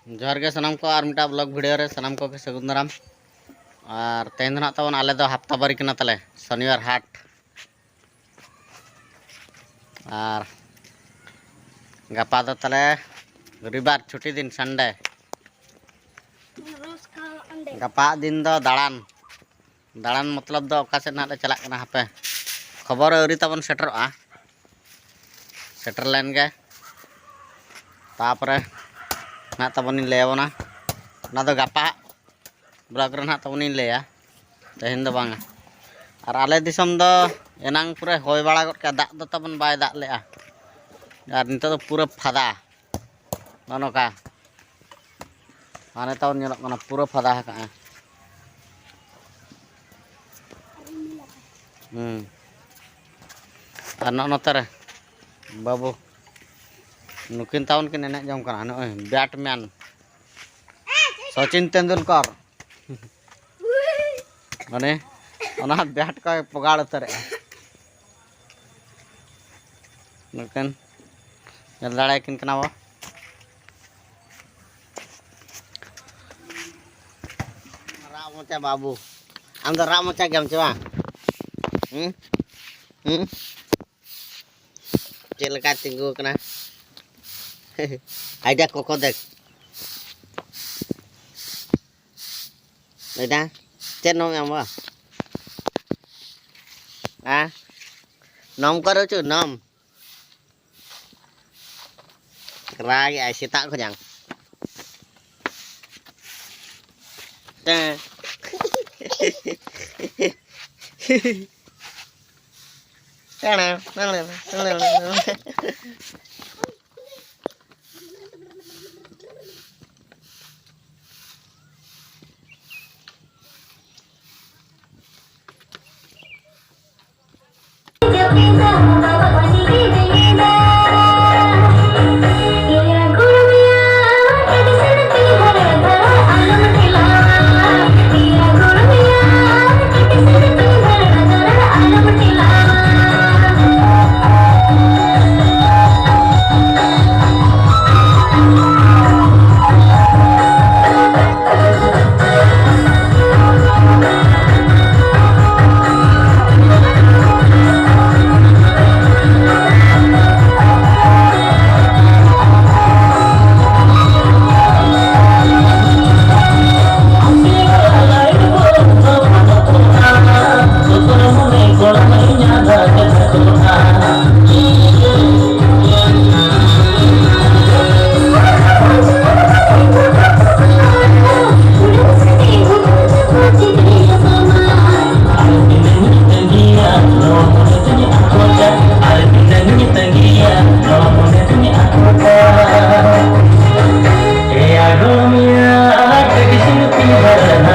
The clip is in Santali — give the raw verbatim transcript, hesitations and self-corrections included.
ᱡᱚᱦᱟᱨ ᱜᱮ ᱥᱟᱱᱟᱢ ᱠᱚ, ᱟᱨ ᱢᱤᱫᱴᱟᱝ ᱵᱞᱚᱜ ᱵᱷᱤᱰᱤᱭᱳ ᱨᱮ ᱥᱟᱱᱟᱢ ᱠᱚᱜᱮ ᱥᱟᱹᱜᱩᱱ ᱫᱟᱨᱟᱢ᱾ ᱟᱨ ᱛᱮᱦᱮᱧ ᱫᱚ ᱱᱟᱦᱟᱜ ᱛᱟᱵᱚᱱ, ᱟᱞᱮ ᱫᱚ ᱦᱟᱯᱛᱟ ᱵᱟᱨᱤ ᱠᱟᱱᱟ ᱛᱟᱞᱮ, ᱥᱚᱱᱤᱵᱟᱨ ᱦᱟᱴ᱾ ᱟᱨ ᱜᱟᱯᱟ ᱫᱚ ᱛᱟᱞᱮ ᱨᱚᱵᱤᱵᱟᱨ, ᱪᱷᱩᱴᱤ ᱫᱤᱱ, ᱥᱟᱱᱰᱮ᱾ ᱜᱟᱯᱟ ᱫᱤᱱ ᱫᱚ ᱫᱟᱬᱟᱱ, ᱫᱟᱬᱟᱱ ᱢᱚᱛᱞᱚᱵ ᱫᱚ ᱚᱠᱟ ᱥᱮᱫ ᱱᱟᱦᱟᱜ ᱞᱮ ᱪᱟᱞᱟᱜ ᱠᱟᱱᱟ, ᱦᱟᱯᱮ, ᱠᱷᱚᱵᱚᱨ ᱟᱹᱣᱨᱤ ᱛᱟᱵᱚᱱ ᱥᱮᱴᱮᱨᱚᱜᱼᱟ᱾ ᱥᱮᱴᱮᱨ ᱞᱮᱱ ᱜᱮ, ᱛᱟᱯᱚᱨᱮ ᱱᱟᱦᱟᱜ ᱛᱟᱵᱚᱱᱤᱧ ᱞᱟᱹᱭ ᱟᱵᱚᱱᱟ᱾ ᱚᱱᱟ ᱫᱚ ᱜᱟᱯᱟ ᱵᱞᱚᱜ ᱨᱮ ᱱᱟᱦᱟᱜ ᱛᱟᱵᱚᱱᱤᱧ ᱞᱟᱹᱭᱟ, ᱛᱮᱦᱮᱧ ᱫᱚ ᱵᱟᱝᱟ᱾ ᱟᱨ ᱟᱞᱮ ᱫᱤᱥᱚᱢ ᱫᱚ ᱮᱱᱟᱝ ᱯᱩᱨᱟᱹ ᱦᱚᱭ ᱵᱟᱲᱟ ᱜᱚᱫ ᱠᱮᱫᱟ, ᱫᱟᱜ ᱫᱚ ᱛᱟᱵᱚᱱ ᱵᱟᱭ ᱫᱟᱜ ᱞᱮᱜᱼᱟ᱾ ᱟᱨ ᱱᱤᱛᱚᱜ ᱫᱚ ᱯᱩᱨᱟᱹ ᱯᱷᱟᱫᱟ, ᱱᱚᱜᱼᱚ ᱱᱚᱝᱠᱟ᱾ ᱦᱟᱱᱮ ᱛᱟᱵᱚᱱ ᱧᱮᱞᱚᱜ ᱠᱟᱱᱟ, ᱯᱩᱨᱟᱹ ᱯᱷᱟᱫᱟ ᱟᱠᱟᱜᱼᱟ᱾ ᱦᱩᱸ᱾ ᱟᱨ ᱱᱚᱜᱼᱚ ᱱᱚᱛᱮ ᱨᱮ ᱵᱟᱹᱵᱩ, ᱱᱩᱠᱤᱱ ᱛᱟᱵᱚᱱ ᱠᱤᱱ ᱮᱱᱮᱡ ᱡᱚᱝ ᱠᱟᱱᱟ, ᱱᱚᱜᱼᱚᱭ ᱵᱮᱴᱢᱮᱱ ᱥᱚᱪᱤᱱ ᱛᱮᱱᱫᱩᱞᱠᱚᱨ᱾ ᱢᱟᱱᱮ, ᱚᱱᱟ ᱵᱮᱴ ᱠᱚᱭ ᱯᱚᱜᱟᱲ ᱩᱛᱟᱹᱨᱮᱜᱼᱟ᱾ ᱱᱩᱠᱤᱱ ᱧᱮᱞ ᱫᱟᱲᱮᱭᱟᱠᱤᱱ ᱠᱟᱱᱟ ᱵᱚ᱾ ᱨᱟᱜ ᱢᱚᱪᱟ ᱵᱟᱹᱵᱩ, ᱟᱢ ᱫᱚ ᱨᱟᱜ ᱢᱚᱪᱟ ᱜᱮᱭᱟᱢ ᱪᱮ ᱵᱟᱝ? ᱦᱩᱸ? ᱦᱩᱸ? ᱪᱮᱫ ᱞᱮᱠᱟᱭ ᱛᱤᱸᱜᱩ ᱟᱠᱟᱱᱟ? ᱟᱭᱰᱟ ᱠᱚᱠᱚ ᱫᱮᱠ᱾ ᱟᱭᱰᱟ, ᱪᱮᱫ ᱱᱚᱢ ᱮᱢ ᱵᱟ? ᱦᱮᱸ? ᱱᱚᱢ ᱠᱚᱨᱮ ᱪᱚ ᱱᱚᱢ᱾ ᱨᱟᱜᱮᱜᱼᱟᱭ ᱥᱮᱛᱟᱜ ᱠᱷᱚᱱᱟᱜ᱾ ᱦᱮᱸ᱾ ᱟᱨ ᱫᱤᱱᱟᱹᱢ ᱤᱧ ᱛᱟᱺᱜᱤᱭᱟ, ᱱᱚᱣᱟ ᱢᱚᱱᱮ ᱫᱚᱧ ᱟᱠᱚᱴᱟ᱾ ᱮᱭᱟ ᱜᱚᱲᱚᱢᱤᱭᱟ, ᱟᱨ ᱠᱟᱹᱴᱤᱡ ᱥᱤᱧ ᱛᱤᱧ ᱵᱟᱲᱟᱭᱟ᱾